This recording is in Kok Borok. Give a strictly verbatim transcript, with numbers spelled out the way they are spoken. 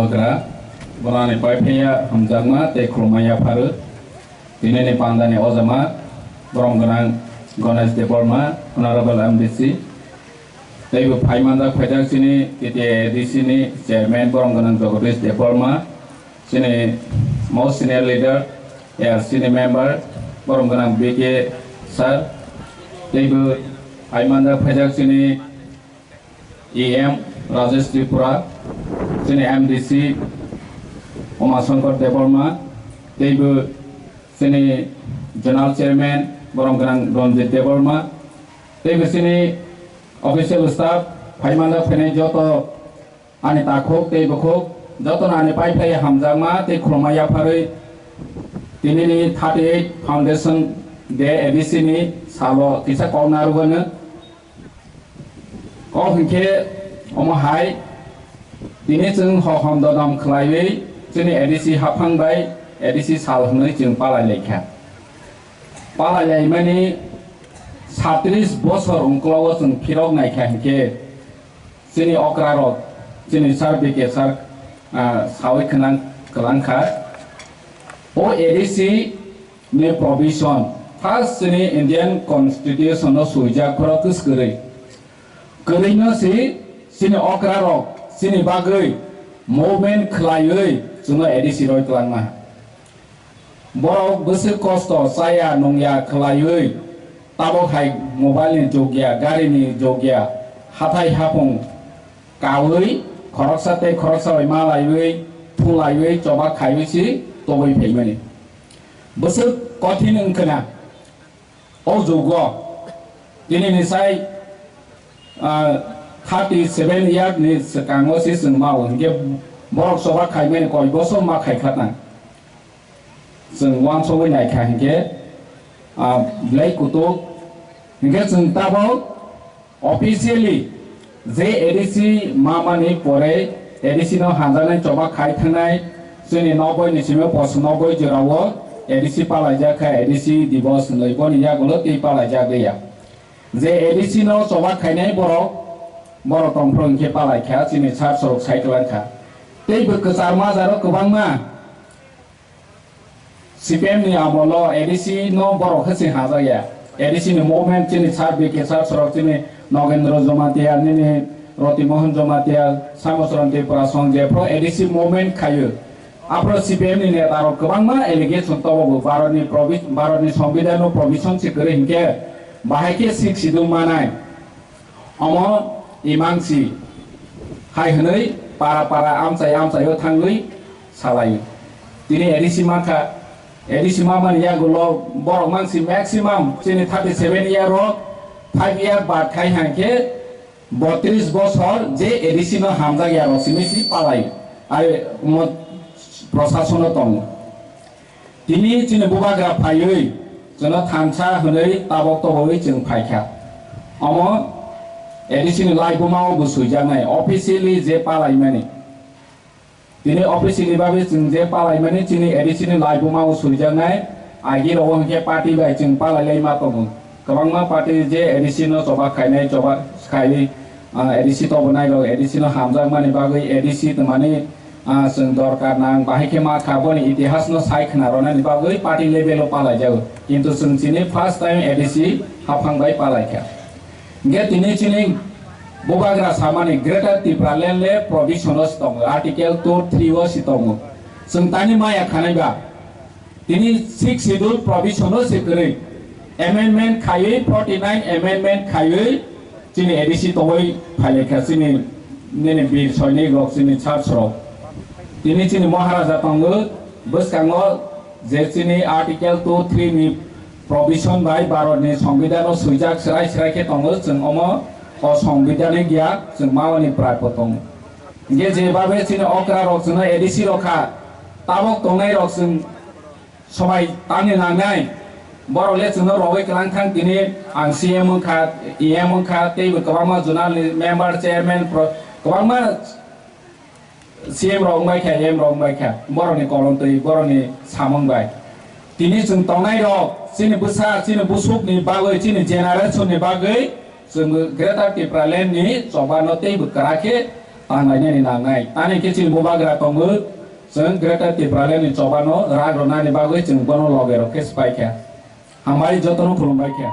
Bubagra, borani pai phaiya hamjakma tei khulumma yapharwi. Tinini pandani ojama, borom gwnang Ganesh Debbarma, Honorable M D C, teibo phai manjak phaijak chini T T A D C ni chairman, borom gwnang Jagadish Debbarma, chini most senior leader, A R C ni member, borom gwnang B K sir, teibo phai manjak phaijak chini E M Rajesh Tripura, chini M D C Uma Shankar Debbarma, teibo chini General Chairman borom gwnang Ranjit Debbarma, teibo chini official staff, phai manjak phainai joto ani takhuk tei bukhuk, jotono ani pai phai hamjakma tei khulumma yapharwi tinini thirty eight Foundation Day A D C ni salo kisa kok narwgano. Kok hinkhe omo hai, tini chwng hohom dodom khlaiwi chini A D C haphang bai A D C sal hwnwi chwng palai laikha. Palai laimani satris bosor ungklogo chwng phirok naikha hinkhe chini okrarok, chini sir B K sir, ah, sawi khwnang kwlangkha. O A D C ni provision, first chini Indian Constitution o swijak, phoro kwskwrwi. Kwrwino si chini okrarok chini bagwi movement khlaiwi chwngno A D C roi kwlangma. Borok bwswk kosto chaya nungya khlaiwi tabok hai mobile ni jugya, gari ni jugya, hathai hapung kawi khoroksa tei khoroksa bai malaiwi, thulaiwi, choba khaiwi si togwi phaimani. Bwswk kothin wngkhwna o jugo, tinini sai, ah, thirty seven year ni swkango si chwng mao, hinkhe borok choba khaimani koi bosor ma khaikha tang. Chwng uansugwi naikha hinkhe, ah, belai kutuk. Hinkhe chwng tabok officially je A D C mamani pore A D C no hamjaknai choba khai thangnai chini noboi ni simi poso noboi jorao A D C palaijak kha, A D C Divas hinwi boni yagulo tei palaijak liya. Je A D C no choba khainai borok, borok tongphuru hinkhe palaikha, chini sar sorok sai kwlangkha. Tei bo kwchar majaro kwbangma C P M ni amolo A D C no borok khe se hajak ya. A D C ni movement chini sar B K sar sorok chini Nogendra Jamatia, nini Roti Mohan Jamatia, Samosaran Tripura song jephru A D C movement khayo. Aphro C P M ni neta rok kwbangma allegation tobo bo Bharat ni provi-, Bharat ni Songbidan no provision se kwrwi hinkhe bahai khe Sixth Schedule manai. Omo imang si hai hwnwi para para amchai amchaio thangwi salaio. Tini A D C mankha, A D C mamani yagulo borok mangsi maximum chini thirty seven year o five year bad khai hangkhe botris bosor je A D C no hamjak ya rok simi si palai. Ai mo prosasono tongo. Tini chini bubagra phaiwi chwngno thansa hwnwi tabok tobowi chwng phaikha. Omo A D C ni laibuma o bo swijaknai officially je palaimani. Tini officially bagwi chwng je palaimani chini A D C ni laibuma o swijaknai. Agi rogo hinkhe party bai chwng palai lai ma tongo. Kwbangma party je A D C no choba khainai, choba khaiwi, ah, A D C tobonai rok A D C no hamjakmani bagwi A D C twmani, ah, chwng dorkar nang bahai khe ma kha boni itihas no sai khna rwnani bagwi party level o palai jago. Kintu chwng chini first time A D C haphang bai palai kha. Hinkhe tini chini bubagra samani Greater Tipraland le provision o si tongo, Article two three o si tongo. Chwng tani maya khanai ba. Tini Sixth Schedule provision o se kwrwi amendment khaiwi, forty nine amendment khaiwi chini A D C tongwi phailaikha chini nini bir soinik rok chini church rok. Tini chini Maharaja tongo bwskango je chini Article two three ni provision bai Bharat ni Songbidan o swijak srai srai khe tongo, chwng omo o Songbidan ni giya chwng mawani prai bo tongo. Hinkhe je babe chini okra rok chwngno A D C rok kha, tabok tongnai rok chwng Sobai tangni nangnai, borok le chwngno rogwi kwlang thang tini ang C M wngkha, E M wngkha, teibo kwbangma zonal ni member, chairman, pro-, kwbangma C M rok wngbai kha, E M rok wngbai kha, borokni kolom twi, borokni samung bai. Tini chwng tongnai rok, chini bwsa, chini busuk ni bagwi, chini generation ni bagwi, chwng Greater Tipraland ni choba no teibo kwrak khe Tanglainani nangnai. Tani khe chini bubagra tongo, chwng Greater Tipraland ni chobano rak rwnani bagwi chwng bono loge rok khe swpai kha. Hambai jotono khulumbai kha.